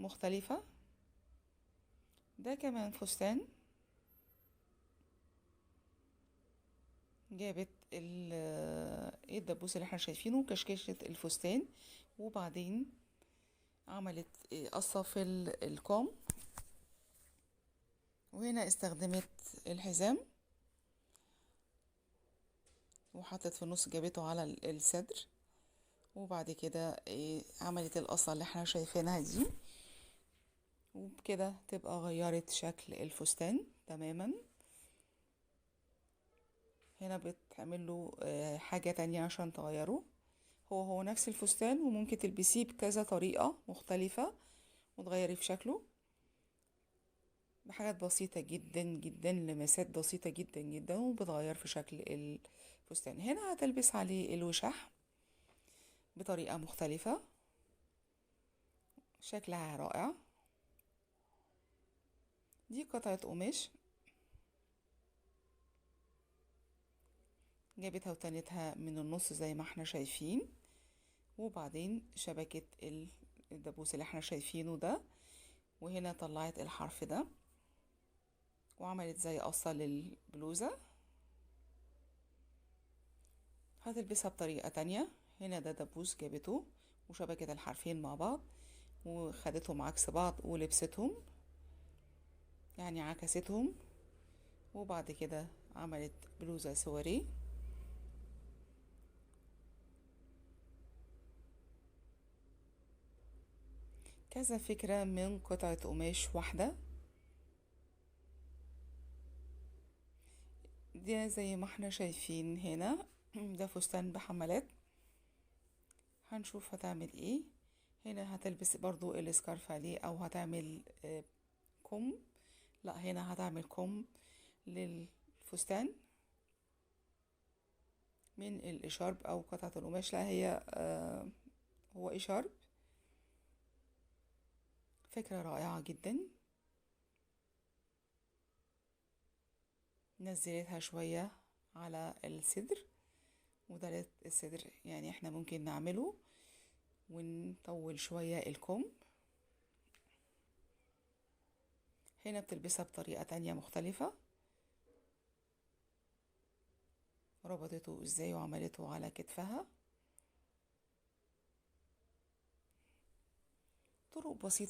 مختلفة. ده كمان فستان، جابت الدبوس اللي احنا شايفينه كشكشة الفستان، وبعدين عملت قصة في الكم، وهنا استخدمت الحزام وحطت في النص، جابته على الصدر، وبعد كده عملت القصة اللي احنا شايفينها دي، وبكده تبقى غيرت شكل الفستان تماما. هنا بتعمل له حاجة تانية عشان تغيره، هو نفس الفستان وممكن تلبسيه بكذا طريقة مختلفة وتغيري في شكله بحاجات بسيطة جدا جدا، لمسات بسيطة جدا جدا، وبتغير في شكل الفستان. هنا هتلبس عليه الوشاح بطريقة مختلفة، شكلها رائع. دي قطعة قماش جابتها وتنتها من النص زي ما احنا شايفين، وبعدين شبكت الدبوس اللي احنا شايفينه ده، وهنا طلعت الحرف ده وعملت زي قصة للبلوزة. هتلبسها بطريقة تانية. هنا ده دبوس جابته وشبكت الحرفين مع بعض وخدتهم عكس بعض ولبستهم، يعني عكستهم، وبعد كده عملت بلوزة سواريه. كذا فكرة من قطعة قماش واحدة. ده زي ما احنا شايفين هنا ده فستان بحمالات، هنشوف هتعمل ايه. هنا هتلبس برضو السكارف عليه او هتعمل كم، لا هنا هتعمل كم للفستان من الاشارب او قطعة القماش، لا هي هو اشارب. فكرة رائعة جدا. نزلتها شوية على الصدر، وده الصدر يعني احنا ممكن نعمله ونطول شوية الكم. هنا بتلبسها بطريقة تانية مختلفة، ربطته ازاي وعملته على كتفها. طرق بسيطة.